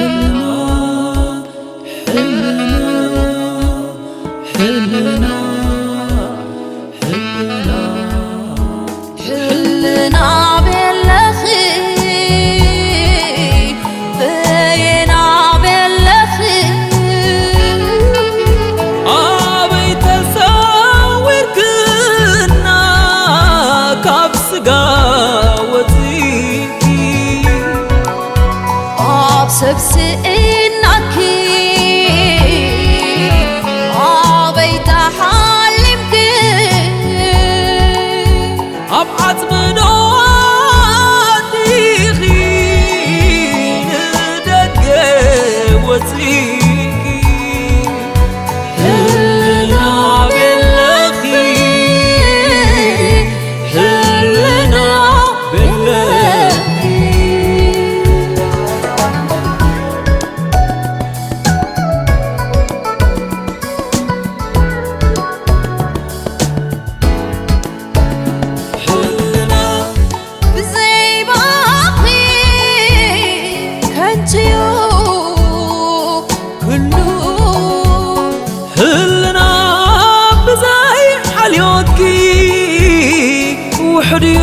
ሕልና፣ ሕልና፣ ሕልና፣ ሕልና ቤለኺ፣ በየና ቤለኺ፣ ኣበይ ተሰዊርክና ካብ ስጋ ወፂእኪ፣ ኣብ ሰብ ስኢናኪ ኣበይ ተሓሊምኪ፣ ኣብ ዓጽሚ ዶ ኣቲኺ ንደገ ወጺእኪ፣ ህልና ቤለኺ፣ ህልና ቤለኺ። ህልና ብዘይ ባኺ ከንቱ'ዩ ኩሉ። ህልና ብዘይ ሓልዮትኪ ውሑድ'ዩ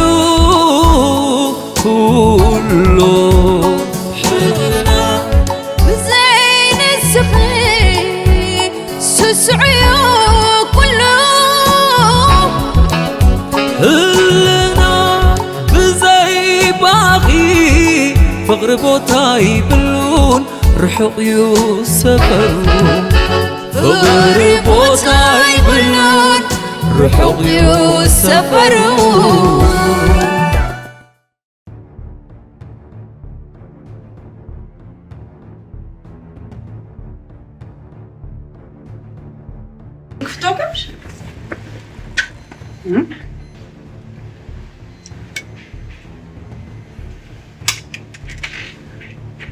ኩሉ። ህልና ብዘይ ንስኺ ስሱዕ'ዩ ኩሉ። ህልና ብዘይ ባኺ ፍቕሪ ቦታ ይብሉን ርሑቕ እዩ ሰፈሩ። ፍቕሪ ቦታ ይብሉን ርሑቕ እዩ ሰፈሩ። ክፍቶ ከምሽ? እም?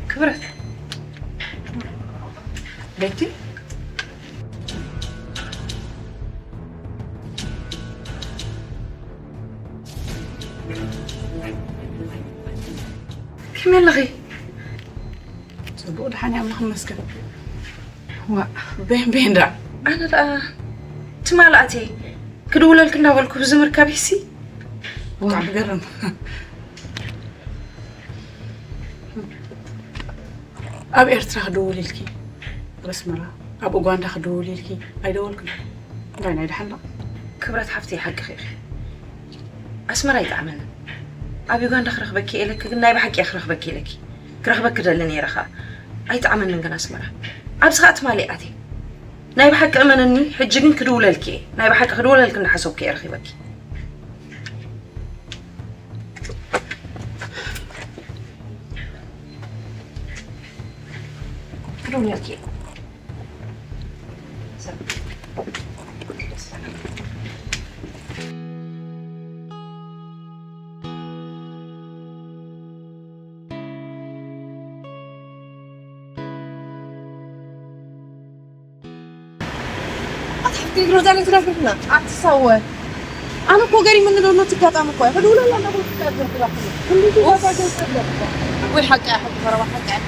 ክብረት። ቤቲ? ከመይ ኣለኺ? ጽቡቕ፣ ደሓን እየ፣ ኣምላኽ ይመስገን። ዋእ፣ ቤን፣ ቤን ደኣ? ኣነ ደኣ ትማል ኣትየ ክድውለልኪ እንዳበልኩ ብዝምርካብሲ። ዋእ፣ ገርም። ኣብ ኤርትራ ክድውል ኢልኪ፣ ኣብ ኣስመራ፣ ኣብ ኡጋንዳ ክድውል ኢልኪ ኣይደወልክን? እንታይ ናይ ደሓን ደኣ? ክብረት ሓፍተይ፣ ሓቅኺ ኢኺ። ኣስመራ ኣይጠዓመንን። ኣብ ዩጋንዳ ክረኽበኪ እየ ኢለኪ፣ ግን ናይ ብሓቂ እየ ክረኽበኪ ኢለኪ። ክረኽበኪ ደሊ ነይረ ኸኣ። ኣይጠዓመንን ግን ኣስመራ። ኣብዚ ኸኣ ትማሊ እየ ኣትየ። ናይ ብሓቂ እመንኒ፣ ሕጂ ግን ክድውለልኪ እየ። ናይ ብሓቂ ክድውለልኪ እንዳሓሰብኩ እየ ረኺበኪ። ክድውለልኪ እየ። ኣታ ሓፍቲ ሮዛ ነይ ትነግርና። ኣቲ ሳወ። ኣነ እኮ ገሪሙኒ ዘሎ እቲ ኣጋጣሚ እኮ እዩ። ክድውለላ እናበልኩ እኮ እየ ዘርኩላ። ክንደይ ጊዜ እዛ ገንዘብ ለካ። ወይ ሓቂ እያ፣ ሓቂ ዘረባ ሓቂ እያ።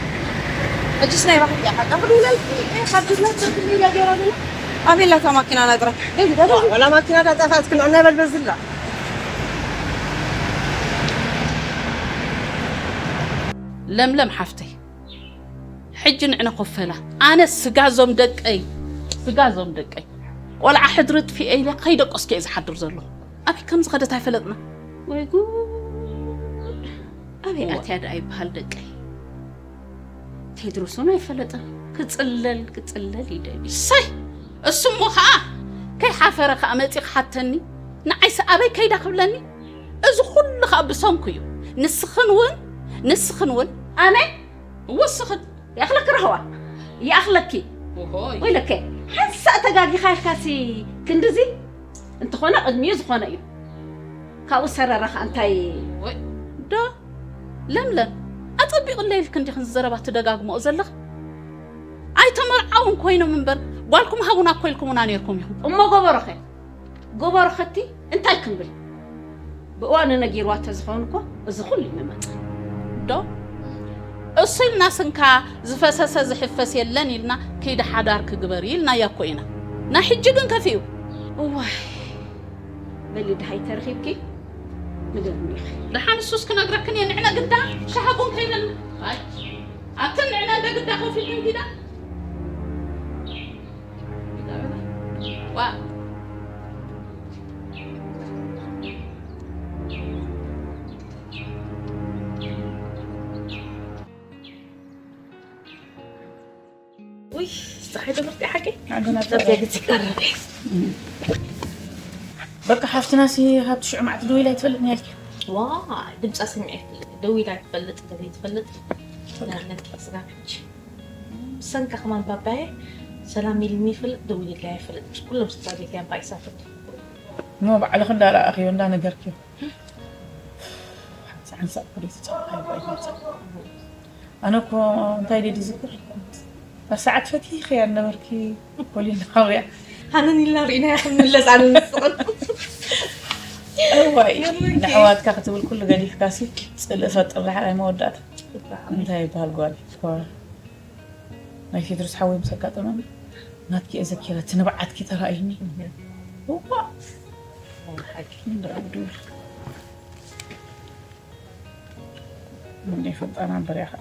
ሕጅስ ናይ ብሓቂ እያ ሓቂ። ክድውለልኪ፣ እ፣ ካብ ድፍረት ዘርክኒ ኢላ ገይራ ዘላ። ኣበይ ኣላ እታ ማኪና ናጥራ? ደጊ፣ ደጊ። ዋላ ማኪና ዳጠፋት ክንዕና በል በዝላ። ለምለም ሓፍተይ፣ ሕጂ ንዕነ ኮፈላ። ኣነ ስጋ ዞም ደቀይ፣ ስጋ ዞም ደቀይ። ቆልዓ ሕድሪ ጥፊኤ ኢለ ከይደቀስኩ እየ ዝሓድር ዘለኹ። ኣበይ ከም ዝኸደት ኣይፈለጥና። ወይ ጉድ! ኣበይ እዋ። ኣትያ ደኣ ይበሃል ደቀይ? ቴድሮስ እውን ኣይፈለጠን። ክጽለል፣ ክጽለል ይደሊ። እሰይ! እሱ እሞ ኸኣ ከይሓፈረ ኸኣ መጺኡ ክሓተኒ፣ ንዓይሲ ኣበይ ከይዳ ክብለኒ? እዚ ኩሉ ኸኣ ብሰንኩ እዩ። ንስኽን እውን፣ ንስኽን እውን፣ ኣነ ወስኽን ይኣኽለኪ ረህዋ፣ ይኣኽለኪ። ኦሆይ። ወይለከ፣ ሓንሳእ ተጋጊኻ ኢልካሲ ክንድዚ እንተኾነ ቅድሚኡ ዝኾነ እዩ። ካብኡ ሰረረ ኸኣ እንታይ? ወይ። ዶ ለምለም፣ ኣጸቢቕለይ ኢልኪ እንዲኺ ዘረባ ትደጋግምኦ ዘለኺ? ኣይተመርዓውን ኮይኖም እምበር፣ ጓልኩም ሃቡና እኮ ኢልኩምና ነይርኩም ኢኹም። እሞ ገበሮኸ? ገበሮኸቲ እንታይ ክንብል? ብእዋኑ ነጊርዋ ተዝኸውን እኮ እዚ ኩሉ ኣይምመጸን። ዶ? እሱ ኢልና ስንካ ዝፈሰሰ ዝሕፈስ የለን ኢልና ከይዲ ሓዳር ክግበር ኢልናያ እኮ ኢና። ናይ ሕጂ ግን ከፊኡ። እዋይ፣ በሊ ድሃይ ተረኺብኪ ንገርኒ ኢኺ። ደሓን እሱስ ክነግረክን እየ። ንዕነ ግዳ ሻሂ ቡን ከይበልና። ኣይ፣ ኣብተን ንዕነ እንደ ግዳ ኮፍ ኢልክን ኪዳ። ዋ። ውይ፣ ፀሓይ ተመርጢ ሓቂ? ኣገና ፀሓይ። ፀሓይ ግዜ ቀረበ። በቃ ሓፍትናሲ ካብቲ ሽዑ መዓልቲ ደው ኢላ ኣይትፈልጥን እያ ኢልኪ። ዋ፣ ድምፃ ሰሚዐ ይፈልጥ። ደው ኢላ ትፈልጥ፣ ደው ትፈልጥ። ናነት ስጋ ሕጂ። ሰንካ ከማን ባባዬ ሰላም ኢልኒ ይፈልጥ፣ ደው ኢልላ ይፈልጥ። ኩሎም ስድራ ቤት እያ ባይሳፍር። እሞ ባዕልኺ እንዳረኣኽዮ እንዳነገርክዮ። ሓንሳእ ሓንሳእ እኮ ደይ ትጨርቕ ኣይባይ ይመጽእ። ኣነ እኮ እንታይ ደይ ዝዝክር? ኣብ ሰዓት ፈቲኽያ ነበርኪ። ፖሊን ሓውያ። ሃነን ኢልና ርኢናያ ክንምለስ ኣነ ንስቕን። እዋይ፣ የምንኪ። ንኣሕዋትካ ክትብል ኩሉ ገዲፍካሲ፣ ጽልኢ ፈጥር ዳሕራይ መወዳእታ። እንታይ ይበሃል ጓል? እኳ ናይ ቴድሮስ ሓወይ ምስ ኣጋጠመኒ፣ ናትኪ እየ ዘኪረ፣ እቲ ንብዓትኪ ተራእዩኒ። እዋ! ሓቂ። እንዳ ኣዱ። እንደ ፈጣን ኣንበሪያኻ።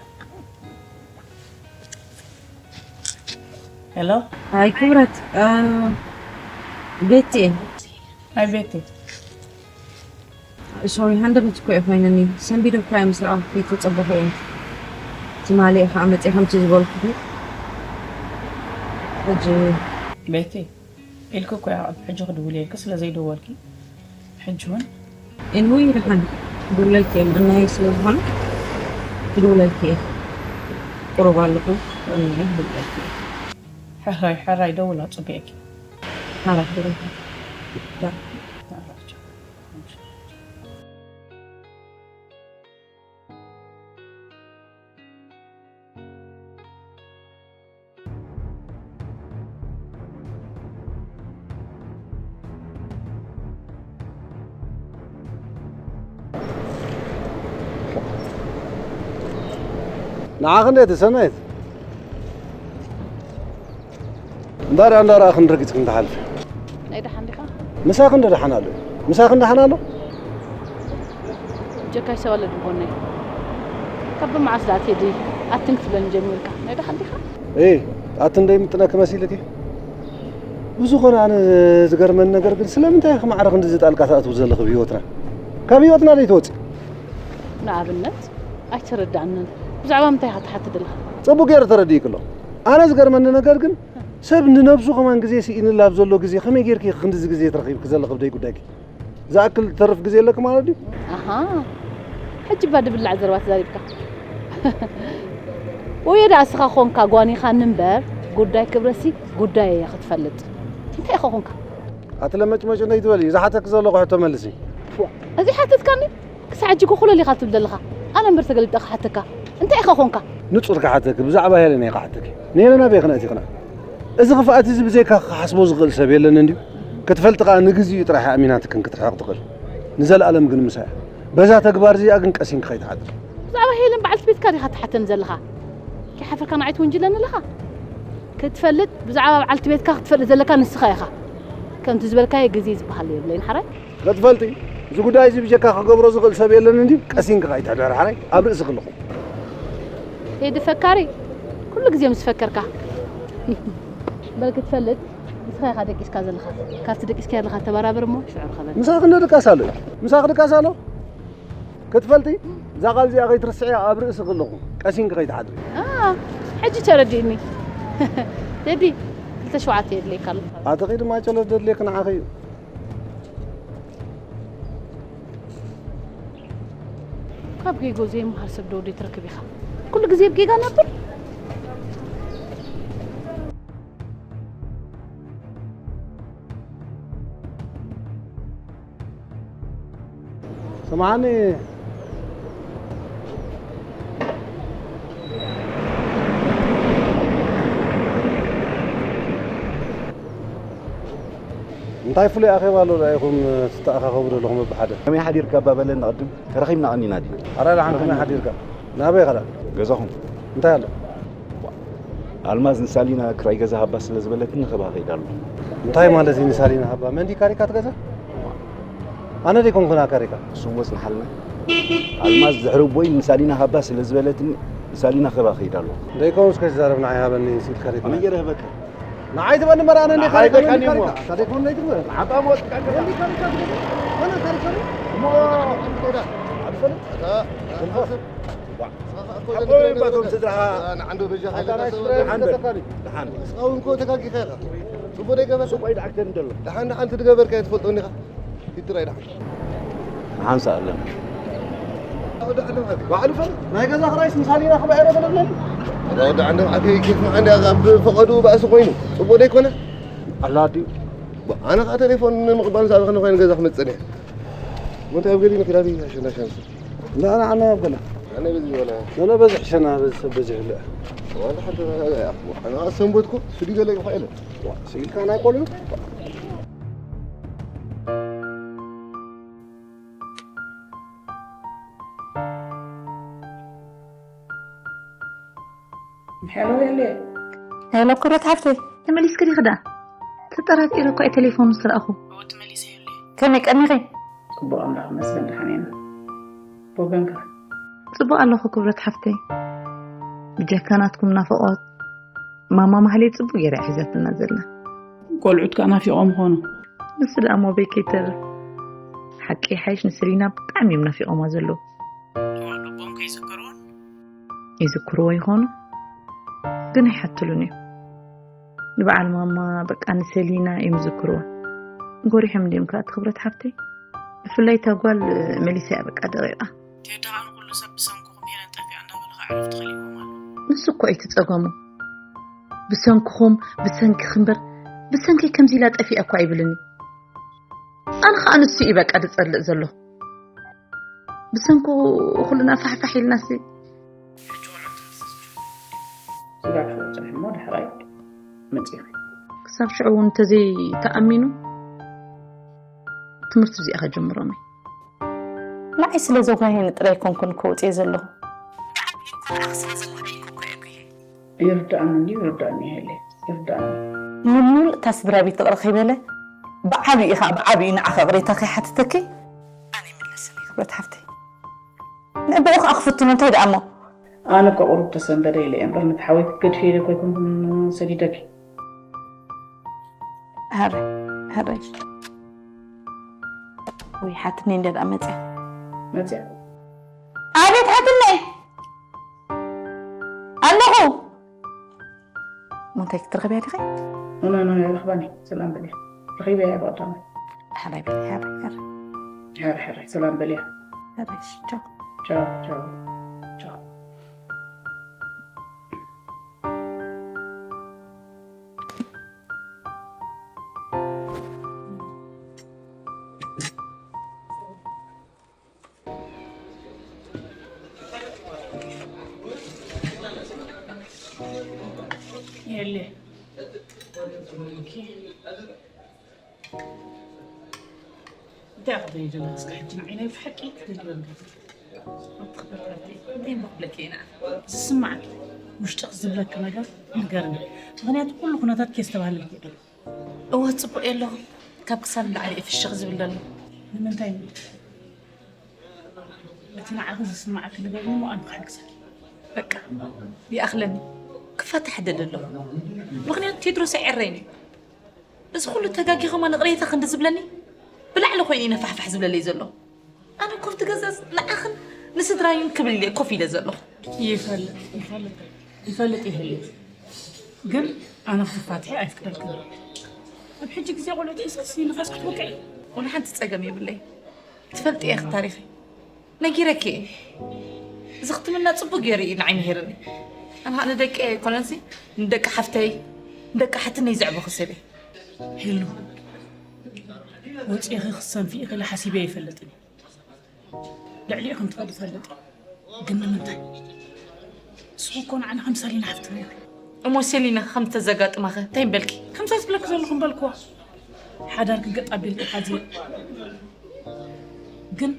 ሄሎ? ኣይ ክብረት፣ እ፣ ቤቲ እየ። ኣይ ቤቲ። ሶሪ፣ ሃንደበት እኮ እየ ኮይነኒ። ሰንቢደ እኮ እየ ምስ ረኣኹ ከይተጸበኹ እየ። ትማሊ እየ ከዓ መፂአ ከምቲ ዝበልኩኺ። ሕጂ ቤቲ፣ ኢልኪ እኮ እያ፣ ኣብ ሕጂ ክድውል እየ ኢልኪ ስለ ዘይደወልኪ፣ ሕጂ እውን። ኤንወይ፣ ደሓን ክድውለልኪ እየ፣ ምእናይ ስለ ዝኾነ ክድውለልኪ እየ። ቁሩብ ኣለኹ፣ ምእናይ ክድውለልኪ እየ። ሕራይ፣ ሕራይ ደውል፣ ኣጽቢቕኪ። ሓራይ፣ ሕራይ። ዳ። ንዓኺ እንዴት ሰናይት? እንዳርኣ እንዳርኣኽን ረጊጽክን ትሓልፊ። ናይ ደሓን ዲኻ? ምሳኺ እንደ ደሓን ኣሎ። ምሳኺ እንደ ደሓን ኣሎ? ጀካይ ሰብ ኣሎ ድጎነይ። ካብ መዓስ ደኣ ቴዲ ኣትን ክትብለኒ ጀሚርካ? ናይ ደሓን ዲኻ? እይ፣ ኣትን ደይምጥነኪ መሲልኪ? ብዝኾነ ኣነ ዝገርመኒ ነገር ግን ስለምንታይ ኢኺ ማዕረ ክንድዚ ጣልቃ ትኣትዊ ዘለኺ ብህይወትና? ካብ ህይወትና ደይትወጺ? ንኣብነት ኣይተረዳእንን። ብዛዕባ ምንታይ ኢኻ ትሓትት ዘለኻ? ጽቡቕ ገይረ ተረዲእኪ ኣለኹ። ኣነ ዝገርመኒ ነገር ግን ሰብ ንነብሱ ከማን ግዜ ስኢንላ ኣብ ዘሎ ግዜ ከመይ ጌርኪ ኢኺ ክንድዚ ግዜ ትረኺብኪ ዘለኺ ብደይ ጉዳይኪ? ዝኣክል ትተርፍ ግዜ ኣለኪ ማለት ድዩ? ኣሃ፣ ሕጂ እባ ድብላዕ ዘረባ ተዛሪብካ። ወዮ ደኣ እስኻ ኾንካ ጓኒኻኒ እምበር፣ ጉዳይ ክብረትሲ ጉዳይ እየ ክትፈልጥ። እንታይ ኢኻ ኾንካ? ኣቲ ለመጭመጭ እንታይ ትበሊ? ዝሓተኪ ዘለኹ ሕቶ መልሲ። ፎእ፣ እዚ ሓተትካኒ? ክሳዕ ሕጂ እኮ ኩለል ኢኻ ትብል ዘለኻ። ኣነ እምበር ተገልቢጠ ክሓተካ። እንታይ ኢኻ ኾንካ? ንጹር ክሓተኪ፣ ብዛዕባ ሄለን እየ ክሓተኪ። ንሄለን ኣበይ ክነእቲኽና? እዚ ክፍኣት እዚ ብዘይካ ክሓስቦ ዝኽእል ሰብ የለን እንድዩ። ክትፈልጢ ከኣ ንግዚኡ ጥራሕ ኣሚናትክን ክትርሕቕ ትኽእል። ንዘለኣለም ግን ምሳያ። በዛ ተግባር እዚኣ ግን ቀሲንኪ ከይትሓድሪ። ብዛዕባ ሄለን በዓልቲ ቤትካ ዲኻ ትሓተኒ ዘለኻ? ከይሓፈርካ ንዓይ ትውንጅለኒ ኣለኻ? ክትፈልጥ፣ ብዛዕባ በዓልቲ ቤትካ ክትፈልጥ ዘለካ ንስኻ ኢኻ። ከምቲ ዝበልካዮ ግዜ ዝበሃል የብለይን ሓራይ። ክትፈልጢ፣ እዚ ጉዳይ እዚ ብጀካ ክገብሮ ዝኽእል ሰብ የለን እንድዩ። ቀሲንኪ ከይትሕደሪ ሓራይ፣ ኣብ ርእስኺ ኣለኹ። ቴዲ ፈካሪ፣ ኩሉ ግዜ ምስ ፈከርካ። በል ክትፈልጥ፣ ንስኻ ኢኻ ደቂስካ ዘለኻ። ካብቲ ደቂስካ ዘለኻ ተበራበር እሞ ሽዑ ርኸበኒ። ምሳኺ እንደ ድቃስ ኣሎ እዩ። ምሳኺ ድቃስ ኣሎ? ክትፈልጢ፣ እዛ ቃል እዚኣ ከይትርስዕያ ኣብ ርእስኺ ኣለኹ። ቀሲንኪ ከይትሓድሪ። ኣ፣ ሕጂ ተረዲእኒ። ቴዲ፣ ክልተ ሸውዓተ የድልየካ ኣሎ። ኣቲ ኺድ ማጨሎት ደድልየኪ ንዓኺ እዩ። ካብ ጌጎ ዘይመሃር ሰብ ዶ ትረክብ ኢኻ? ኩሉ ግዜ ኣብ ጌጋ ነብር። ስምዓኒ። እንታይ ፍሉይ ኣኼባ ኣሎ ደኣ ኢኹም ትተኣኻኸቡ ዘለኹም በብሓደ? ከመይ ሓዲርካ እባ በለኒ ቅድም፣ ተረኺብና ቀኒና ዲና? ኣረ ደሓን ከመይ ሓዲርካ? ናበይ ኢኻ ደኣ? ገዛኹም። እንታይ ኣሎ? ኣልማዝ ንሳሊና ክራይ ገዛ ሃባ ስለ ዝበለትኒ ንኸባ ከይዳ ኣሎ። እንታይ ማለት እዩ ንሳሊና ሃባ? መን ድዩ ካሪካ ትገዛ? ኣነ ደይኮንኩን ኣካሪካ። እሱ እሞ ጽንሓልና። ኣልማዝ ድሕሪ ኣቦይ ንሳሊና ሃባ ስለ ዝበለትኒ ንሳሊና ከባ ከይዳ ኣሎ። ደይኮን እስከ ዝዛረብ ንዓይ ሃበኒ ሲል ካሪካ። ኣመን ገይረ ህበካ። ንዓይ ትበኒ መራ ኣነ እንዴ ንዓይ ካሪካ በቃኒ እሞ። ካሪካ። ታዲያ ኮን ናይ ትግበረ። ዓባ ሞት ካሪካ። ወንዲ ካሪካ ትግበረ። ኣነ ካሪካ። እሞ። ኣልፈለጥ። ኣታ። ኣልፈለጥ። ስድራኻ ንዓንዶ በጃኻ ኢለ ደሓን ደሓን ደሓን እስኻ እውን እኮ ተጋጊኻ ኢኻ። ጽቡቕ ደይገበርካ። ጽቡቕ ኣይደዓክተን ደሎ። ደሓን ደሓን ትድገበርካ እየ ትፈልጦ እንዲኻ። ይትራይ ደሓን። ንሓንሳ ኣለና። ባዕሉ ፈል ናይ ገዛ ክራይስ ምሳሌ ኢና ክበ ኤረ በለብለኒ። ወዲ ዓንደ ዓከይ ኬፍ መዓንዲ ኣብ ፈቐዱ ባእሲ ኮይኑ ጽቡቕ ደይኮነ። ኣላ ድዩ? ኣነ ከዓ ቴሌፎን ንምቕባል ሳበ ክንኾይን ገዛ ክመፅእ እየ። እንታይ ኣብ ገሊኒ ክዳን ይሻሸናሻን لا أنا أنا أبقى ኣነ በዚ ይበላ لا لا بزح شنا بزح بزح لا ዋላ ሓንቲ ኣነ ኣሰንበትኩ ስዲ ገለ ይፋ ኢለ سيل كان أقول ሄሎ የለ ሄሎ ክብረት ሓፍተይ ተመሊስኪ ዲኺ ደኣ ተጠራጢረ እኳ እየ ቴሌፎን ምስ ረኣኹ እወ ተመሊሰ የለ ከመይ ቀኒኺ ፅቡቅ ኣምላኽ መስገን ደሓን ኢና ብወገንካ ጽቡቅ ኣለኹ ክብረት ሓፍተይ ብጀካ ናትኩም ናፍቖት ማማ ማህሌት ጽቡቅ ገይራ እያ ሒዛትና ዘላ ቆልዑት ከዓ ናፊቖም ኾኑ ንሱ ደኣ ሞበይ ከይተርፍ ሓቂ ይሓይሽ ንሰሊና ብጣዕሚ እዮም ናፊቖማ ዘለዉ ልቦም ከይዝክርዎን ይዝክርዎ ይኾኑ ግን ኣይሓትሉን እዮም ንበዓል ማማ በቃ ንሰሊና እዮም ዝዝክርዎ ጎሪሖም እንድዮም ከኣ ክብረት ሓፍተይ ብፍላይ እታ ጓል መሊሳ እያ በቃ ደቂቓ ቴዲ ከዓ ንኩሉ ሰብ ብሰንክኹም ሄለን ጠፊኣ እንዳበለ ከዓ ዕረፍቲ ከሊእዎም ኣሎ ንሱ እኮ እዩ እቲ ጸገሙ ብሰንክኹም ብሰንኪኺ እምበር ብሰንከይ ከምዚ ኢላ ጠፊኣ እኮ ኣይብልን እዩ ኣነ ከዓ ንሱ እዩ በቃ ዝጸልእ ዘሎ ብሰንኩ ኩልና ፋሕፋሕ ኢልናሲ ስጋብ ሽዑ ፅንሕ እሞ ዳሕራይ መፂኺ ክሳብ ሽዑ እውን እንተዘይተኣሚኑ ትምህርቲ እዚኣ ከጀምሮም እዩ ንዓይ ስለ ዘጓህየኒ ጥራይ ኣይኮንኩን ከውፅእ ዘለኹ ይርዳእኒ እንዲ ይርዳእኒ ይህለ ይርዳእኒ ምሉእ እታ ስድራ ቤት ይቕረ ከይበለ ብዓብዩ ኢኻ ብዓብዩ ንዓኻ ቅሬታ ከይሓተተኪ ኣነ ይምለሰኒ ክብረት ሓፍተይ ንዕብኡ ከዓ ክፍትኖ እንታይ ደኣ እሞ ኣነ እኮ ቁሩብ ተሰንበደ ኢለ እየ እምበር ነቲ ሓወይ ክትገድፊ ኢለ እኮ ኣይኮንኩን ሰዲደኪ ሀረ ሀረ ወይ ሓትነይ እንደ ደኣ መፅያ መፅያ ኣቤት ሓትነይ ኣለኹ እንታይ ክትረኽብያ ዲኺ ኖ ኖ ረኽባኒ ሰላም በልያ ረኺበያ ብቐዳማይ ሓራይ በል ሓራይ ሓራይ ሕር ሕር ሰላም በልያ ሓራይ ቻው ቻው ቻው ቻው የለ እንታይ ክትደሊ ዘለኻ እስከ ሕጂ ንዓይ ናይ ብሓቂ ክትደሊ ዘለካ እንታይ እሞ ክብለኪ ኢና ዝስማዓኪ ውሽጥኺ ዝብለኪ ነገር ንገርኒ ምኽንያቱ ኩሉ ኩነታትኪ የስተባህለልኪ እዩ እወ ጽቡቕ የለኹ ካብ ክሳብ ንላዕሊ እዩ ፍሽኽ ዝብል ዘሎ ንምንታይ እቲ ንዓኺ ዝስማዓኪ ነገር እሞ ኣነ ክሕግዘኪ በቃ ይኣኽለኒ ክፋታሕ ደሊ ኣለኹ ምኽንያቱ ቴድሮስ ኣይዕረይን እዩ እዚ ኩሉ ተጋጊኹማ ንቕሬታ ክንዲ ዝብለኒ ብላዕሊ ኮይኑ እዩ ነፋሕፋሕ ዝብለለይ ዘሎ ኣነ ኮፍቲ ገዛ ንዓኽን ንስድራይን ክብል ኢለ ኮፍ ኢለ ዘለኹ ይፈልጥ ይፈልጥ ይፈልጥ ይህልት ግን ኣነ ክትፋትሒ ኣይፍቅደልክን ኣብ ሕጂ ግዜ ቆልዑት ሒዝክሲ ንፋስ ክትወቅዒ ወላ ሓንቲ ጸገም የብለይ ትፈልጥ እየ ታሪኸይ ነጊረኪ እየ እዚ ክትምና ጽቡቅ ገይሩ እዩ ንዓይ ምሂርኒ ኣነ ንደቂ ኣይኮነንሲ ንደቂ ሓፍተይ ንደቂ ሓትነይ ዘዕበኹ ሰብ እየ ሄሉ ወፂኺ ክሰንፊ ኢኺ ኢለ ሓሲበ ኣይፈልጥን ልዕሊኡ ከም ትኸዲ ፈልጥ ግን ንምንታይ ንስኹም እኮ ንዓና ከም ሰሊና ሓፍትና ኢኹም እሞ ሰሊና ከም ተዘጋጥማኸ እንታይ በልኪ ከምዛ ዝብለኪ ዘለኹ በልክዋ ሓዳር ክገጥ ኣቢልኪ ሓዚ ግን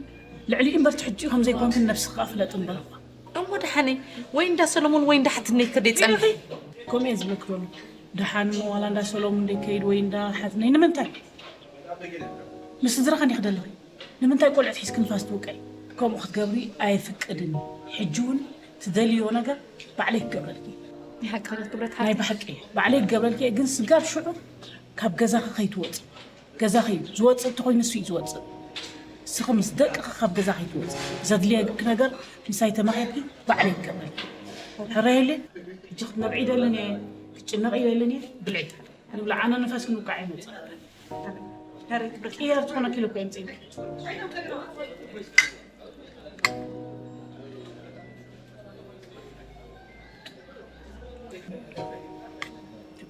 ልዕሊኡ እምበር ትሕጂኡ ከም ዘይኮንክን ነብስኺ ከዓ ፍለጥ እምበልኳ እሞ ሓነይ ወይ እንዳ ሰሎሞን ወይ እንዳ ሓትነይ ከደይ ጸንሕ። ከምኡ እየ ዝብለኪ ዘሎ። ደሓን ዋላ እንዳ ሰሎሞን ደይ ከይድ ወይ እንዳ ሓትነይ ንምንታይ? ምስ ስድራኻ እንዲኺ ደለኺ። ንምንታይ ቆልዑት ሒዝኪ ንፋስ ትውቀይ? ከምኡ ክትገብሪ ኣየፍቅድን። ሕጂ እውን ትደልዮ ነገር ባዕለይ ክገብረልኪ። ናይ ሓቂ ክብረት ናይ ሓቂ። ብሓቂ ባዕለይ ክገብረልኪ እየ፣ ግን ስጋብ ሽዑ ካብ ገዛኺ ከይትወጽእ። ገዛኺ እዩ ዝወጽእ፣ እንተኾይኑ ንሱ እዩ ዝወጽእ። ንስኺ ምስ ደቅኺ ካብ ገዛ ከይትወጽእ። ዘድልየኪ ነገር ምሳይ ተማኺርኪ ባዕለይ ክገብረልኪ። ሕራይ ኢለ፣ ሕጂ ክትነብዒ ይደልን እየ፣ ክትጭነቒ ይደልን እየ፣ ብልዒ። ንብላ ኣነ ንፋስ ክንውቃዕ ኣይመጽእ። ቅየር ዝኾነ ኪሎ እኮ የምጽእ።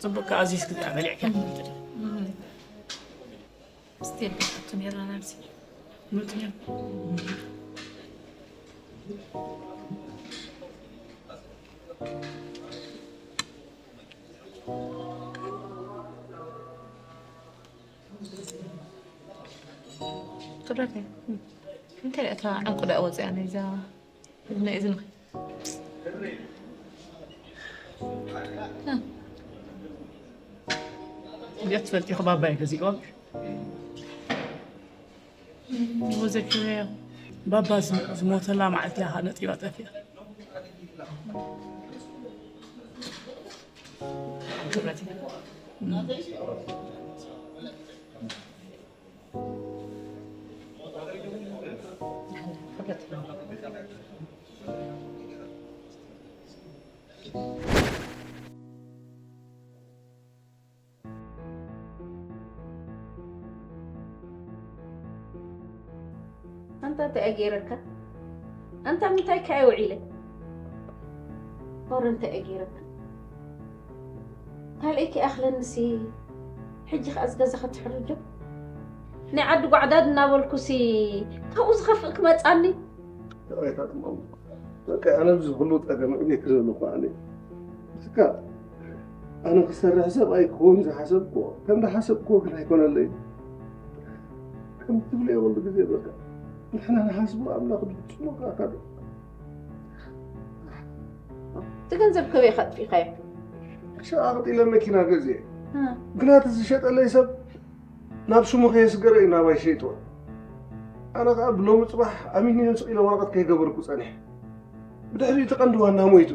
ጽቡቅ ከኣ ኣዚዝኪ ደኣ በሊዕኪ። ስቴል ኔርና ናብዚ። ምጥኛ። ክብረተይ፣ እንታይ እታ ዕንቁ ደኣ ወፂኣ ናይዛ እዝኒ እዝንኺ? እዚኣ ትፈልጢ ኢኺ ባባይ ገዚእዋ? ወዘኪረያ። ባባ ዝም-፣ ዝሞተላ መዓልቲ እያ ነጢባ ጠፊኣ። ክብረተይ። ኣንታ እንታይ እየ ገይረካ? ኣንታ ምንታይ ከ እየ ውዒለ? ወረ እንታይ እየ ገይረካ? ካልኣይ ከይኣኽለኒሲ፣ ሕጂ ከኣ እዚ ገዛ ክትሕርድ ዶ? ናይ ዓዲ ጓዕዳድ እናበልኩሲ፣ ካብኡ ዝኸፍእ ክመጻኒ? ይቕሬታ ትማሙ። በቃ ኣነ ኣብዚ ኩሉ ጸገም እየ ክርኢ ዘለኹ ኣነ። እስካ ኣነ ክሰርሕ ሰብ ኣይክውን ዝሓሰብኩዎ፣ ከም ዝሓሰብኩዎ ግን ኣይኮነለይ። ከም ትብልዮ ኩሉ ግዜ በቃ ንሕና ንሓስቦ ኣምላኽ ብፍጹም ወቃ ካደ። እቲ ገንዘብ ከበይ ከጥፊእካዮ? ሸቓቕ ኢለ መኪና ገዚኤ። እ። ግና እቲ ዝሸጠለይ ሰብ ናብ ሽሙ ከየስገረ እዩ ናባይ ሸይጥዎ። ኣነ ኸኣ ብሎሚ ጽባሕ ኣሚነ ስቕ ኢለ ወረቐት ከይገበርኩ ጸኒሐ። ብድሕሪ እቲ ቀንዲ ዋና ሞይቱ።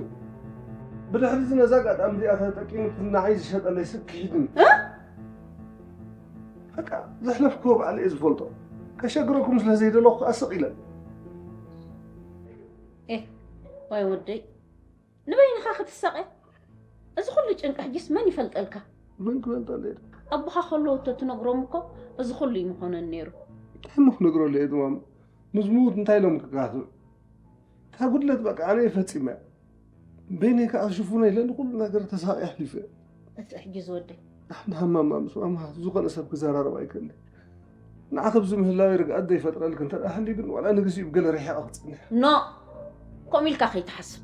ብድሕሪ እዚ ነዛ ኣጋጣሚ እዚኣ ተጠቂሙ እቲ ንዓይ ዝሸጠለይ ሰብ ክሒድኒ። እ? በቃ ዘሕለፍክዎ ባዕለይ እየ ዝፈልጦ። ከሸግረኩም ስለ ዘይደለኹ ከኣ ስቕ ኢለ። ኤህ፣ ዋይ ወደይ፣ ንበይንኻ ክትሳቐ? እዚ ኩሉ ጭንቂ ሕጂስ መን ይፈልጠልካ? መን ክፈልጠለይ? ኣቦኻ ከለዉ ተትነግሮም እኮ እዚ ኩሉ ይምኾነን ነይሩ። እንታይ እሞ ክነግረሉ እየ ማማ? ምስ ምዉት እንታይ ኢሎም ክካትዑ? እታ ጉድለት በቃ ኣነ እየ ፈጺመያ። በይነይ ከኣ ሽፉነ ኢለ ንኹሉ ነገር ተሳቒ ኣሕሊፈ። እቲ ሕጂ ዝወደይ። ኣሕና ሃማማ ምስ ማማ ዝኾነ ሰብ ክዘራረብ ኣይክእልን። ንዓኺ ኣብዚ ምህላወይ ርግኣት ዘይፈጥረልኪ እንተ ደኣ ሃልዩ ግን ዋላ ንግዚኡ ብገለ ርሒቐ ክጸንሕ። ኖ! ከምኡ ኢልካ ከይትሓስብ።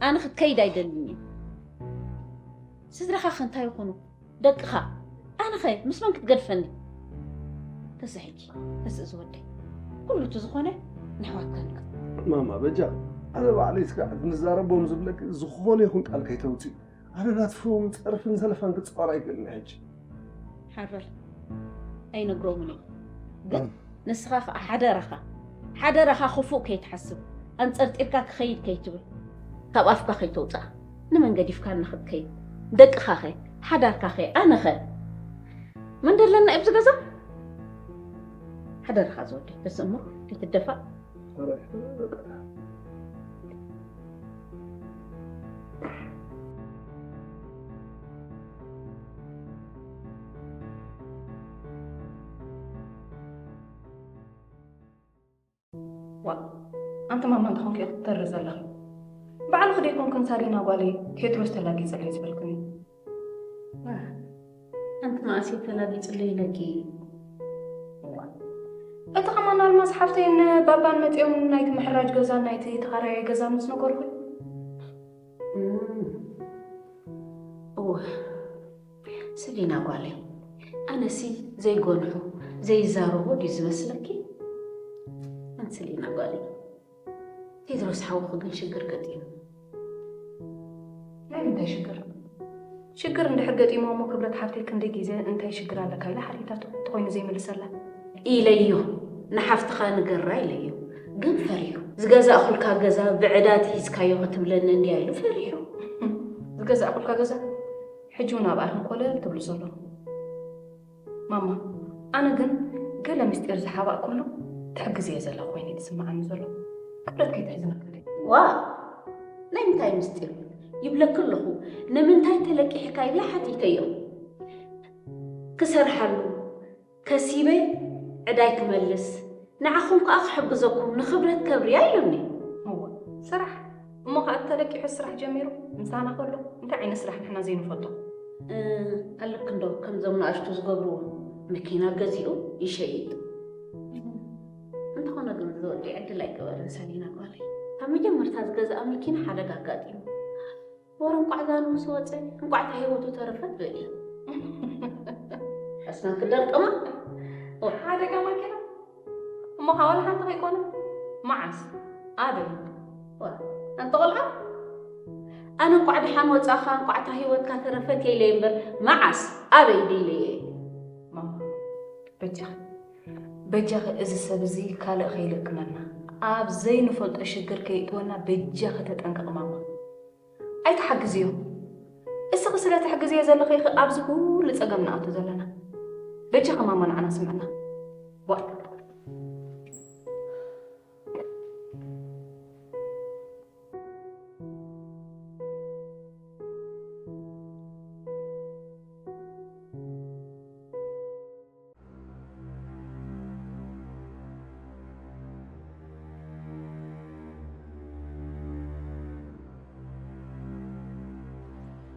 ኣነ ክትከይድ ኣይደልን እየ። ስድራኻ ከ እንታይ ይኾኑ? ደቅኻ? ኣነኸ ምስ መን ክትገድፈኒ? ተስእ ሕጂ፣ ተስእ ዝወደይ። ኩሉ እቲ ዝኾነ ንሕዋትካ ንገር። ማማ በጃ፣ ኣነ ባዕለይ ስጋዕ ንዛረቦም ዝብለኪ ዝኾነ ይኹን ቃል ከይተውፅኢ። ኣነ ናትፍዎም ፀርፍን ዘለፋን ክፃወር ኣይክእልን ሕጂ። ሓራይ ኣይነግሮምን እየ። ግን ንስኻ ኸዓ ሓደራኻ፣ ሓደራኻ ክፉእ ከይትሓስብ፣ ኣንፀርጢርካ ክኸይድ ከይትብል፣ ካብ ኣፍካ ከይተውፅኣ። ንመን ገዲፍካና ክትከይድ? ደቅኻኸ? ሓዳርካኸ? ኣነኸ? መን ደለና ኣብዚ ገዛ? ሓደራኻ ዝወደይ፣ ተስእ እሞ ከይትደፋእ። ዋ፣ ኣንቲ ማማ እንተኾንኪ ኢኺ ትተሪ ዘለኺ። ባዕልኺ ዶ ኣይኮንክን ሳሪና ጓለይ ቴድሮስ ተላጊጽለይ ዝበልክኒ? ዋ፣ ኣንቲ መኣስ እዩ ተላጊጽለይ ኢለኪ? ዋ፣ እቲ ከማን ኣልማዝ ሓፍተይን ባባን መጺኦም ናይቲ ምሕራጅ ገዛን ናይቲ ተኻራያይ ገዛን ምስ ነገርኩ። እም፣ እወ። ሰሊና ጓለይ፣ ኣነሲ ዘይጎንሑ ዘይዛረቦ ድዩ ዝመስለኪ? ኣንቲ ሰሊና ጓለይ፣ ቴድሮስ ሓውኺ ግን ሽግር ገጢሙ። ናይ ምንታይ ሽግር? ሽግር እንድሕር ገጢሞ እሞ ክብረት ሓፍተይ ክንደይ ግዜ እንታይ ሽግር ኣለካ ኢላ ሓቲታቶ እንተኾይኑ ዘይምልሰላ? ኢለዮ፣ ንሓፍትኻ ንገራ ኢለዮ። ግን ፈሪሑ። ዝገዛእኹልካ ገዛ ብዕዳ ትሒዝካዮ ክትብለኒ እንድያ ኢሉ ፈሪሑ። ዝገዛእኹልካ ገዛ? ሕጂ እውን ኣብኣ ኢኹም ኮለል ትብሉ ዘለኹም። ማማ፣ ኣነ ግን ገለ ምስጢር ዝሓባእኩሉ ትሕግዝዮ ዘለኹ ኮይኑ እዩ ዝስምዓኒ ዘሎ። ክብረት ከይትሕዝና ክንደይ። ዋ፣ ናይ ምንታይ ምስጢር? ይብለኪ ኣለኹ። ንምንታይ ተለቂሕካ ኢለ ሓቲተዮ። ክሰርሓሉ፣ ከሲበ ዕዳይ ክመልስ፣ ንዓኹም ከኣ ክሕግዘኩም፣ ንክብረት ከብርያ ኢሉኒ። እወ፣ ስራሕ። እሞ ከኣ ተለቂሑ ስራሕ ጀሚሩ ምሳና ከሎ እንታይ ዓይነት ስራሕ ንሕና ዘይንፈልጦ? እ፣ ኣለክ እንዶ ከምዞም ንኣሽቱ ዝገብርዎ፣ መኪና ገዚኡ ይሸይጥ። እንተኾነ ግን እዚ ወዲ ዕድል ኣይገበረን ሰሊና ጓለይ። ካብ መጀመርታ ዝገዝኣ መኪና ሓደጋ ኣጋጢሙ። ወረ እንቋዕ እዛ ንሱ ወፀ፣ እንቋዕ እታ ህይወቱ ተረፈት በሊ። ኣስናን ክደርቅማ። ሓደጋ ማኪና? እሞ ኸዓ ዋላ ሓንቲ ከይኮነ? መዓስ? ኣበይ? ዋ፣ ኣንተ ቆልዓ፣ ኣነ እንቋዕ ደሓን ወጻኻ፣ እንቋዕ እታ ህይወትካ ተረፈት ኢለ እምበር፣ መዓስ? ኣበይ ድለ እየ? ማማ፣ በጃኺ፣ በጃኺ እዚ ሰብ እዚ ካልእ ከይልክመና፣ ኣብ ዘይንፈልጦ ሽግር ከይእትወና በጃኺ ተጠንቀቒ ማማ። ኣይትሓግዝዮ። እስኺ ስለ ትሕግዝዮ ዘለኺ ኢኺ ኣብዚ ኩሉ ጸገም ንኣቱ ዘለና። በጃኺ ማማ ንዓና ስምዕና። ዋ።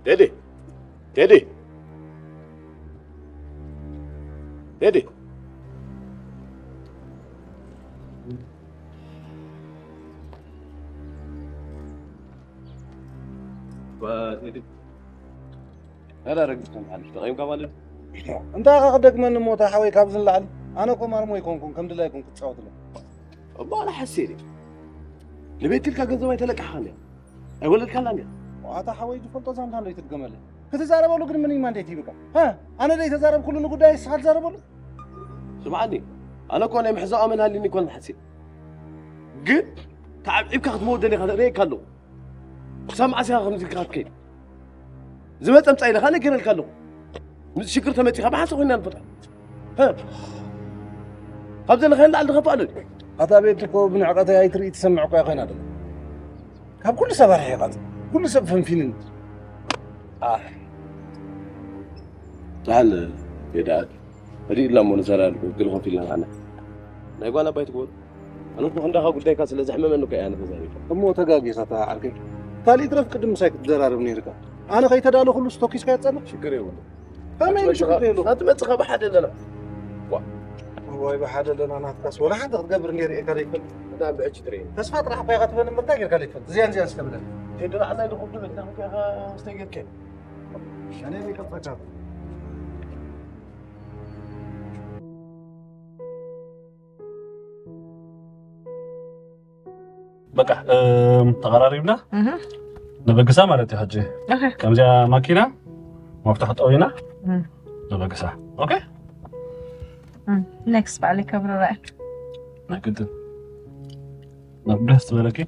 ቴዲ፣ ቴዲ፣ ቴዲ። ባ-፣ ቴዲ። ኣረ ኣረጊፅካ ምሓልፍ ተቐይምካ ማለት እዩ። እንታይ ኢኻ ክደግመኒ እሞ እታ ሓወይ ካብዚ ንላዕሊ? ኣነ እኮ ማርሞ ኣይኮንኩን ከም ድላይኩም ክፃወትሎም። እሞ ኣነ ሓሴት እየ። ንቤት ኢልካ ገንዘብ ኣይተለቃሕኻን እያ። ኣይወለድካላን እያ። ዋታ ሓወይ ዝፈልጦ ዛንታ እንዶ ይትድገመለይ። ክትዛረበሉ ግን ምን ኢማ እንዴት ይብቃ? ሃ? ኣነ ዶ ይተዛረብኩሉ ንጉዳይ እስኻ ትዛረበሉ? ስምዓኒ፣ ኣነ እኮ ናይ ምሕዛቕ ኣመል ሃልዩኒ እኮ ሓሴት። ግን ተዓብዒብካ ክትመውት ደሊኻ ርእየካ ኣለኹ። ክሳብ መዓስ ኢኻ ከምዚ ኢልካ ክትከይድ? ዝመጸ ምጻእ ኢለ ኸኣ ነጊረልካ ኣለኹ። ምስ ሽግር ተመጺኻ ብሓንሳእ ኮይና ንፈትሖ። ሀ? ካብ ዘለኻዮ ንላዕሊ ዝኸፍእ ኣሎ ድዩ? ኣታ ቤት እኮ ብንዕቀተይ ኣይትርኢ ትሰምዕ እኳ ኣይኮና ደለ። ካብ ኩሉ ሰብ ኣርሒቓ፣ ኩሉ ሰብ ፈንፊንኒ። ኣሕ። ተዓል፣ የድኣል። ሪእላ እሞ ንዘራርብ፣ ገለ ኮፍ ኢልና ንዓና። ናይ ጓል ኣባይ ትግበሩ። ኣነ እኮ ክንዳኻ ጉዳይካ ስለ ዘሕመመኒ እኮ እየ ኣነ ተዛሪበ። እሞ ተጋጊኻ እታ ዓርከይ። ካልእ ይትረፍ ቅድም ምሳይ ክትዘራረብ ነይርካ። ኣነ ከይተዳለኹሉስ ተኪስካዮ ትጸንሕ? ሽግር የብሉን። ከመይ ክትመጽኻ፣ ሽግር የብሉን? ክትመጽኻ ብሓደ ኣለና። ዋ። እዋይ ብሓደ ኣለና ናትካስ ወላ ሓንቲ ክትገብር ነይሩ እየ ካልእ ይፈልጥ። እታ ብዕጭ ትርኢ። ተስፋ ጥራሕ እኳ ኢኻ ትበል እምበር እንታይ ጌርካ ዘይትፈልጥ? እዚኣን እዚኣን እስከ ብለን። ቴዲ ንዓና ኢሉ ክብዱ መኪና መኪና ስተይ ጌርካ። ኣነ ይቅርታ ካብ በቃ፣ እም፣ ተቐራሪብና እህ። ንበግሳ ማለት እዩ። ሕጂ ኦኬ። ከምዚኣ ማኪና መፍትሕ ጠዊና እህ። ንበግሳ። ኦኬ? እም፣ ኔክስት በዓል ይከብር ራእይ። ናይ ግድን። ናብ ደስ ዝበለኪ።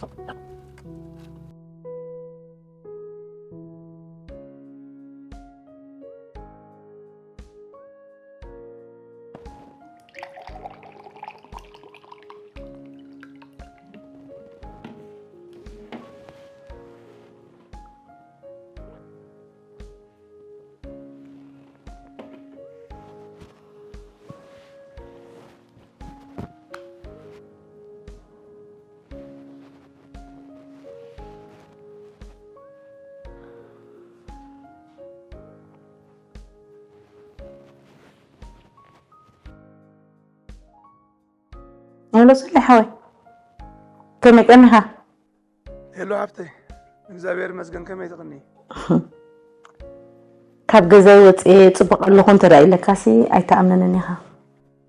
ኣሎ ሰለ ሓወይ፣ ከመይ ቀኒኻ? ሄሎ ሓፍተይ፣ እግዚኣብሔር ይመስገን። ከመይ ትቕኒ? ካብ ገዛይ ወፅኤ ፅቡቕ ኣለኹ እንተ ደኣ ኢለካሲ ኣይትኣምነንን ኢኻ።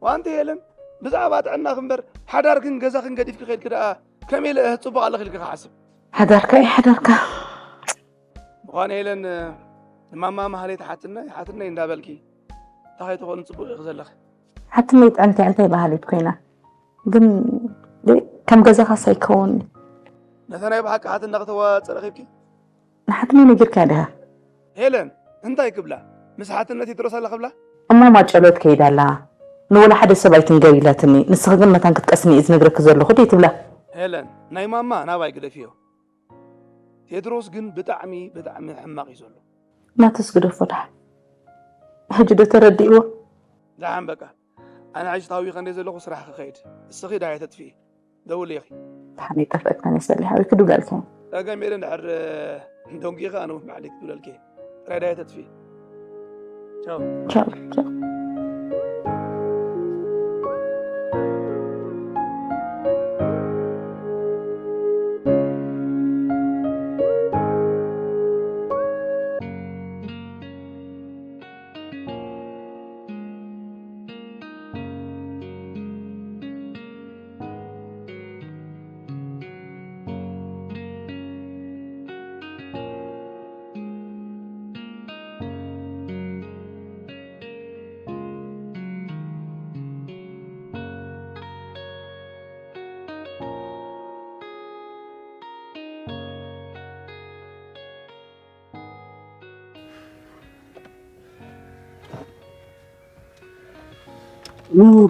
ዋንቲ ሄለን፣ ብዛዕባ ጥዕናኺ እምበር ሓዳርክን ገዛኽን ገዲፍኪ ከይድኪ ደኣ ከመይ ኢለ ጽቡቕ ኣለኺ ኢልኪ ክሓስብ? ሓዳርካ እዩ ሓዳርካ። ምዃኑ ሄለን፣ ንማማ ማህሌት ሓትነ ሓትነ እንዳበልኪ እንታይ ከይትኾኑ ጽቡቕ ኢኺ ዘለኺ። ሓትነይ ጥዕምቲ እንታይ ባህሊት ኮይና ግን፣ ከም ገዛኻስ ኣይከውን። ነታ ናይ ብሓቂ ሓትነ ክተዋጽእ ረኺብኪ? ንሓትነይ ነጊርካያ ዲኻ? ሄለን እንታይ ክብላ? ምስ ሓትነ ቴድሮስ ኣላ ክብላ? እሞ ማጨሎት ከይዳ ኣላ። ንወላ ሓደ ሰብ ኣይትንገር ኢላትኒ። ንስኺ ግን መታን ክትቀስኒ እየ ዝነግረኪ ዘለኹ ደይ ትብላ። ሄለን ናይ ማማ ናባይ ግደፍዮ። ቴድሮስ ግን ብጣዕሚ ብጣዕሚ ሕማቕ እዩ ዘሎ። ናትስ ግደፎ ደሓን። ሕጂ ዶ ተረዲእዎ? ደሓን በቃ። ኣነ ሕጂ ታዊኸ እንደ ዘለኹ ስራሕ ክኸይድ። እስኺ ዳይ ተጥፍኢ። ደውል ኢኺ። ደሓን ይጠፍእካ ነሰሊ ሓዊ ክድብለልካ። ጸገም የለን ድሕር ደንጊኻ ኣነ ማዕሊክ ክብለልኪ። ጥራይ ዳይ ተጥፍኢ። ቻው። ቻው ቻው።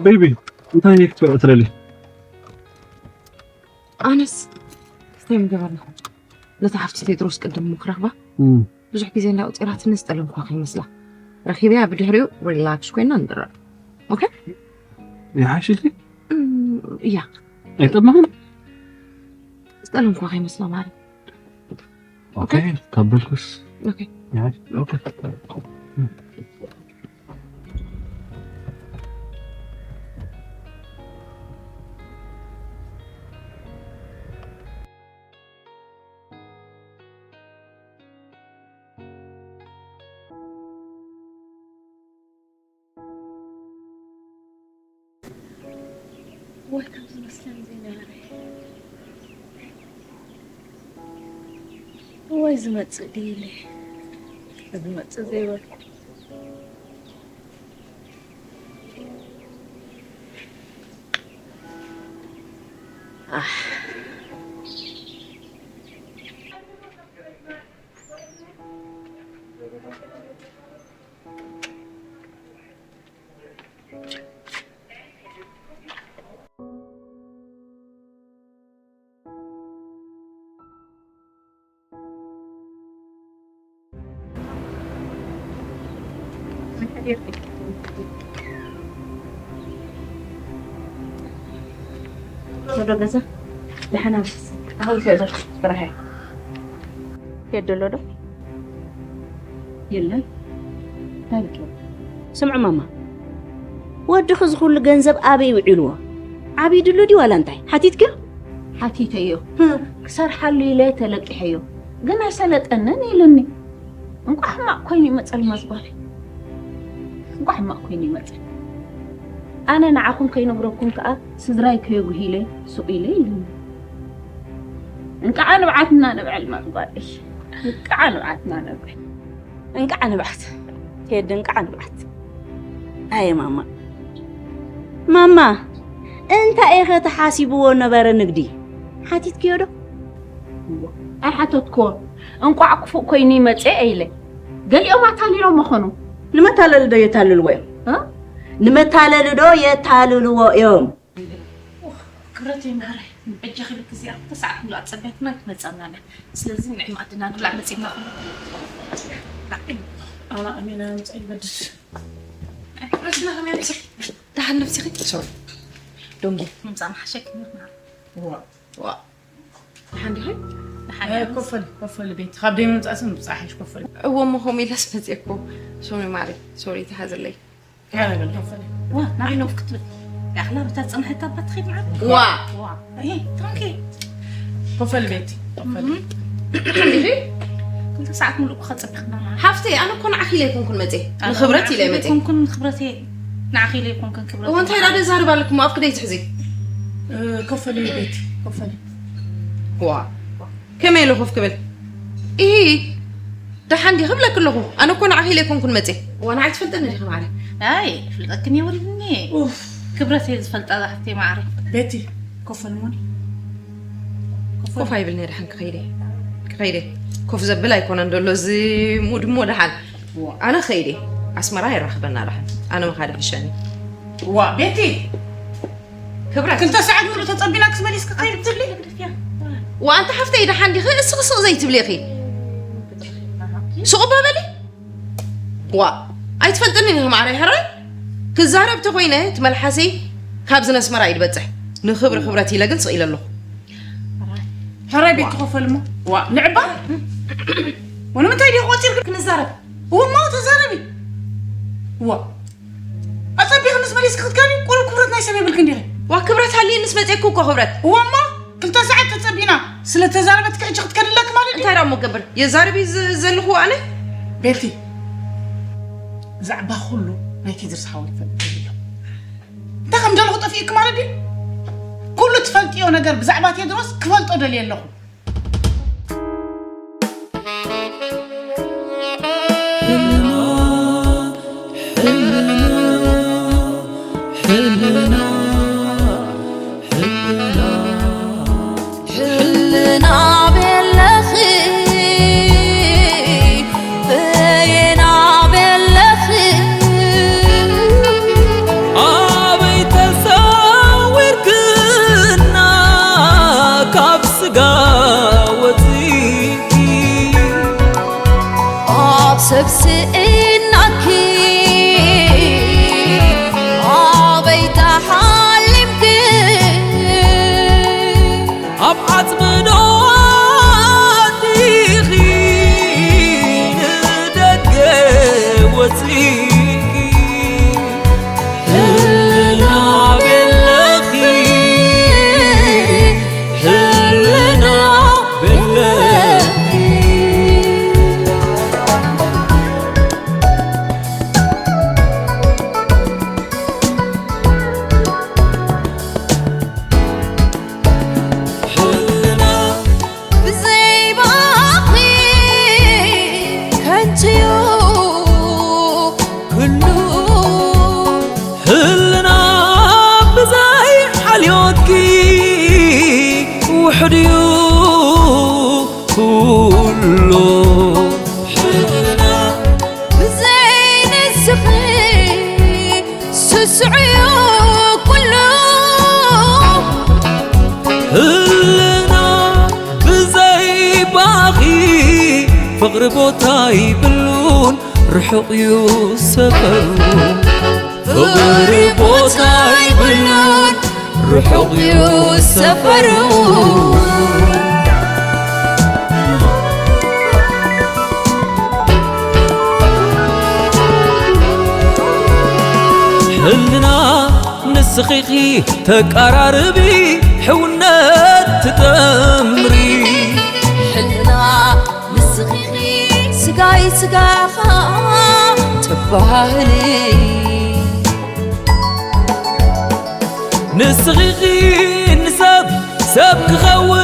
ቤቢ እንታይ ክትበልዕ ትደሊ? ኣነስ ክስታይ ምገበርና ነታ ሓፍቲ ቴድሮስ ቅድም ምክረኽባ ብዙሕ ግዜ እንዳቆፂራትኒ ዝጠለምኳ ከይመስላ ረኪበያ ብድሕሪኡ ሪላክስ ኮይና ንድረር። ኦኬ ይሓሽልኪ? እያ ኣይጠማኽን? ዝጠለምኳ ከይመስላ ማለት ኦኬ ካብ በልኩስ ኦኬ ይሓሽ ኦኬ ወይ ከም ዝመስለኒ ዘይነበረ ወይ ዝመፅእ ድዩ ኢለ ዝመፅእ ዘይበልኩ ወደ ገዛ ደሕና ኣሁን ሴዘር ስራሐ የደሎ ዶ የለን ስምዑ ማማ፣ ወድኺ እዚ ኩሉ ገንዘብ ኣበይ ውዒልዎ? ዓብይድሉ ድዩ ዋላ እንታይ? ሓቲትክዮ? ሓቲተዮ። ክሰርሓሉ ኢለ ተለቂሐዮ። ግን ኣይሰለጠንን ኢሉኒ። እንቋዕ ሕማቕ ኮይኑ ይመጸል ማዝጓለይ። እንቋዕ ሕማቕ ኮይኑ ይመጸል። ኣነ ንዓኹም ከይነግረኩም ከኣ ስድራይ ከየጉሂለ ሱቕ ኢለ ኢሉኒ። እንቃዓ ንብዓትና ንብዕል ማዝጓለይ። እንቃዓ ንብዓትና ንብዕል። እንቃዓ ንብዓት ቴዲ እንቃዓ ንብዓት። ኣየ ማማ ማማ እንታይ ኢኸ ተሓሲብዎ ነበረ ንግዲ ሓቲትክዮ ዶ? ኣይሓተትክዎ። እንቋዕ ክፉእ ኮይኑ ይመፀ ኢለ። ገሊኦም ኣታሊሎም መኾኑ። ንመታለሊ ዶ የታልልዎ እዮም? ንመታለሊ ዶ የታልልዎ እዮም? ክብረት ይምሃረ ሕጂ ክልክ እዚኣ ክልተ ሰዓት ሙሉእ ኣፀቢያትና ክትመፀና ኣላ። ስለዚ ንዒ መኣድና ንብላዕ መፂና ኣነ ኣሚና ምፅእ ይገድስ ርስና ከመይ ምፅእ ደሓን ነብስኺ ሶሪ ዶንጊ ምምፃእ መሓሸክ ዋ ዋ ደሓን ዲኺ ኮፈል ኮፈል ቤት ካብ ደይ ምምፃእስ ምብፃሕ ሓሽ ኮፈል እዎ እሞ ከምኡ ኢለስ መፅእኮ ሶሪ ማሪ ሶሪ ተሃዘለይ ናብይ ነፍ ክትብል ያኽላ ብታ ዝፀንሐት ኣባ ትኸይድ ማለት ዋ ኮፈል ቤት ክልተ ሰዓት ሙሉእ ከፀብሕና ሓፍተይ ኣነ እኮ ንዓኺ ኢለ ኣይኮንኩን መፅየ ንክብረት ኢለ መፅየ ኮንኩን ንክብረት ንዓኺ ኢለ ኣይኮንኩን ክብረት እዎ እንታይ ዳ ደዛርብ ኣለኩም ኣፍኪ ደይ ትሕዚ ኮፈል ቤት ኮፈል ዋ፣ ከመይ ኢሉ ኮፍ ክብል? ኢሂ፣ ደሓን ዲኺ ክብለኪ ኣለኹ። ኣነ እኮ ንዓኺ ኢለ ኣይኮንኩን መፅየ። ዋ፣ ንዓይ ትፈልጠኒ ዲኺ ማዕረ? ኣይ፣ ፍልጠክን የብልኒ። ኡፍ። ክብረት እየ ዝፈልጣ፣ ዛሕፍተይ ማዕረ። ቤቲ፣ ኮፍ በል እሞ። ኮፍ ኣይብልን እየ፣ ደሓን ክኸይደ። ክኸይደ። ኮፍ ዘብል ኣይኮነን ዘሎ፣ እዚ ሙድ እሞ ደሓን። ዋ። ኣነ ክኸይደ። ኣስመራ የራኽበና ደሓን። ኣነ ምኻድ ይሕሸኒ። ዋ፣ ቤቲ! ክብረት። ክልተ ሰዓት ሙሉእ ተጸቢና ክስመሊስ ክኸይድ ትብሊ? ዋ፣ ኣንታ ሓፍተይ ደሓን ዲኺ? እስቕ ስቕ ዘይትብሊ ኢኺ። ስቕ እባ በሊ። ዋ፣ ኣይትፈልጥንን ኢኺ ማዕረይ ሕራይ። ክዛረብ ተኾይነ እቲ መልሓሰይ ካብዚ ነስመራ እዩ ዝበጽሕ። ንኽብሪ ክብረት ኢለ ግን ስቕ ኢለ ኣለኹ። ሕራይ ቤት ትኸፈል እሞ። ዋ፣ ንዕባ? ወንምንታይ ዲኺ ቆጺርኪ ክንዛረብ? እወ እሞ ተዛረቢ። ዋ፣ ኣጸቢቕንስ መሊስኪ ክትከዲ ቁሩብ ክብረት ናይ ሰብ የብልክን ዲኺ? ዋ፣ ክብረት ሃልየንስ መጼኩ እኮ ክብረት። እወ እሞ ክልተ ሰዓት ተጸቢና ስለ ተዛረበትኪ ሕጂ ክትከዲ ኣለኪ ማለት ድዩ? እንታይ ደኣ እሞ ክገብር? የዛርብ እዩ ዝ-፣ ዘለኹ ኣነ? ቤቲ፣ ብዛዕባ ኩሉ ናይ ቴድሮስ ሓወይ ይፈልጥ የብሉን። እንታይ ከም ደለኹ ጠፊኡኪ ማለት ድዩ? ኩሉ ትፈልጥዮ ነገር ብዛዕባ ቴድሮስ ክፈልጦ ደልየ ኣለኹ። ሕልና ቤለኺ በየና ቤለኺ ኣበይ ተሰዊርክና ካብ ስጋ ወፂእኪ ኣብ ሰብ ስእናኪ ኣበይ ተሓሊምኪ ኣብ ዓጽሚ ዶ ኣቲኺ ንደገ ወጺእኪ ህልና ቤለኺ ህልና ቤለኺ ህልና ብዘይ ባኺ ከንቱዩ ኩሉ ህልና ብዘይ ሓልዮትኪ ውሕድዩ ኩሉ ህልና ብዘይ ንስኺ ስስዑ ኩሉ ህልና ብዘይ ባኺ ፍቕሪ ቦታ ይብሉን ርሑቕ እዩ ሰፈሩ ፍቕሪ ቦታ ይብሉን ርሑቕ እዩ ሰፈሩ ሕልና ንስኺኺ ተቃራርቢ ሕውነት ትጠምሪ ሕልና ንስኺኺ ስጋይ ስጋኻ ትባህሊ ንስኺኺ ንሰብ ሰብ ክኸውን